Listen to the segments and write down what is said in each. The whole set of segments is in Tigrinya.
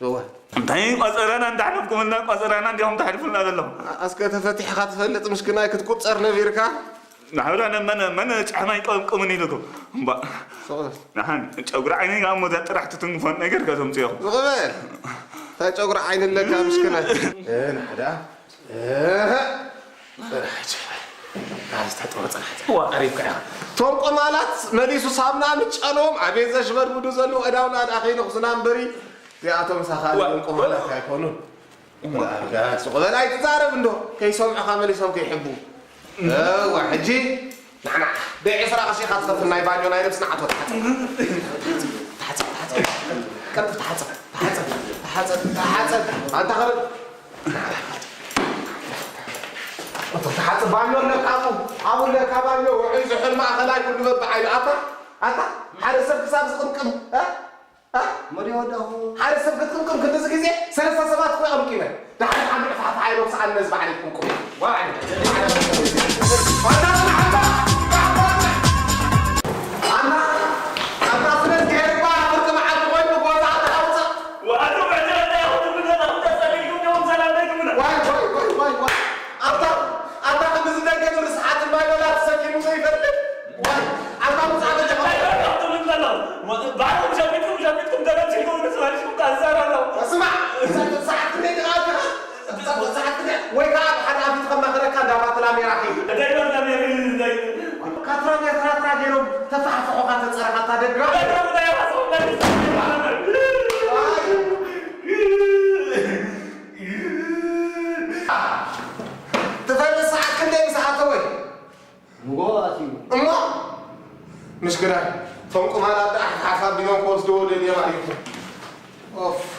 እወ። እንታይ ቆጸራና እንዳሕለፍኩምልና፣ ቆጸራና እንዲኹም ተሕልፉልና ዘለኹም። ኣስከ ተፈቲሕኻ ትፈልጥ፣ ምሽክናይ ክትቁጸር ነቢርካ። ናብራ መን፣ መን ጫማይ ቀምቅምን ኢልኩም። እምባ። ሶ። ንሓን ጨጉሪ ዓይኒ ጋሞ ጥራሕ ትትንክፎን ነገር ከተምጽኦ። ዝቕበል። እንታይ ጨጉሪ ዓይኒ ኣለካ፣ ምሽክናይ? እ፣ ናሕዳ። እ፣ ጽናሕ፣ ጽናሕ። ዋ። ቀሪብካ ኢኻ። እቶም ቆማላት መሊሱ ሳምና ምጨሎም፣ ኣቤት ዘሽበድብዱ ዘለዉ፣ ዕዳውና ድኣ ከይነኹስና እምበሪ፣ እዚኣቶም ሳኻሊ ዋ። እዮም ቆማላት ኣይኮኑን። ዋ። ዳ፣ ሱቕ በል ኣይትዛረብ እንዶ፣ ከይሰምዑኻ መሊሶም ከይሕቡ። እዋ፣ ሕጂ ንዓና ብዒስራ ቅርሺ ኢኻ ትኸፍል ናይ ባኞ ናይ ነብስና ዓቶ ተሓጸብ። ተሓጸብ፣ ተሓጸብ። ቀልጥፍ ተሓጸብ፣ ተሓጸብ፣ ተሓጸብ፣ ተሓጸብ። ኣንታ ኸረ-፣ ኣቶ ተሓጸብ ባኞ ኣለካ ኣብኡ፣ ኣብኡ ኣለካ ባኞ፣ ውዑይ ዝሑል ማእኸላይ ኩሉ በብዓይኑ። ኣታ፣ ኣታ፣ ሓደ ሰብ ክሳብ ዝቕምቅም፣ እ? እ? መን ይወዳኹ? ሓደ ሰብ ክትቅምቅም ክንድዚ ግዜ ሰለስተ ሰባት እኮ ይቐምቂመ። ደሓር ሓደ ዕፋፍ ሓይሎም ሰኣል ነዚ ባዕለይ ክቕምቅም። ዋዕለ። ኣታ፣ ኣታ፣ ኣታ፣ ኣታ። ኣና፣ ኣና፣ ስለዚ ሄርባ ብርቂ መዓልቲ ኮይኑ ጎዛ ኣተሓውፃ። ወኣዶ መዕዘ እንታይ ይኹን ብገዛ ተጸሊልኩም ዲኹም ሰላም ዘይትብሉ? ዋይ፣ ዋይ፣ ዋይ፣ ዋይ፣ ዋይ። ኣታ፣ ኣታ፣ ከምዚ ነገር ርስሓት ማይ በላ ተሰኪሙ ዘይፈልጥ? ዋይ፣ ኣታ፣ ምጻ በጃ። እንታይ ይበሉ ትብሉ እንተሎ? ባዕሎም ሸፊጥኩም፣ ሸፊጥኩም ተለብሲልኩም ንስማልሽኩም ካዛራ ነው። ስማዕ፣ ሰዓት ክንደይ ደኣ ኣለኻ? ወይ ከዓ ሓደ ኣፊት ከማኽረካ እንዳ ባትራ ሜራ ኺድ። እንታይ ባትራ ሜራ ኺድ? ካትራ ሜራ ትራትራ ገይሮም ተፋሕፍሖኻ ተፀረኻ እታ ደጋ። ትፈልጥ ሰዓት ክንደይ ምስ ኣተወ? ንጎ ኣትዩ። እሞ? ምሽክናይ፣ እቶም ቁማላት ደኣ ሓፍ ሓፍ ኣቢሎም ክወስድዎ ደልዮም ኣሪፉ። ኦፋ።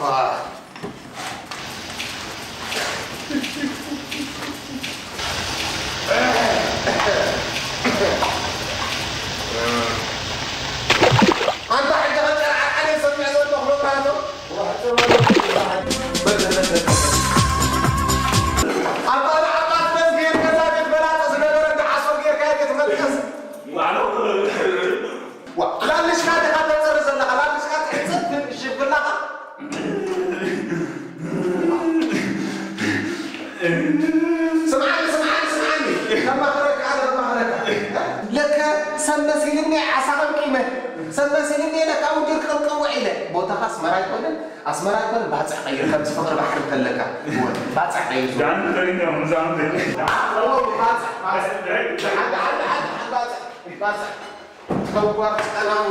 ኣንታ ሕጂ ኸጨርዓዓነ ሰሚዐ ዘለኹ መብራህቶ። ኣባል ዓባት መዝጊ ገዛ ቤት መላጦ ዝነበረ እንዳ ዓሶ ጌርካ ቤት መልቀስ። ዋ፣ ላልሽካ ዲኻ ተጽሪ ዘለኻ? ላልሽካ ትሕጽብ ትሽፍላኻ? ስምዓኒ፣ ስምዓኒ፣ ስምዓኒ። ከማኽረካ ኣነ፣ ከማኽረካ። ለከ ሰብ መሲልኒ ዓሳ ቀምቂመ። ሰብ መሲልኒ ለካ ውድር ክቕምቅም ውዒለ። ቦታኻ ኣስመራ ኣይኮነን፣ ኣስመራ ኣይኮነን፣ ባጽዕ ቀይር፣ ከምዚ ፍቕሪ ባሕሪ እንተለካ። ባጽዕ ቀይር። ዳን ተሪና፣ ምዛም ተሪና። ባጽዕ፣ ባጽዕ። ሓደ፣ ሓደ፣ ሓደ፣ ሓደ ባጽዕ፣ ባጽዕ። ተጓር ጸላዊ።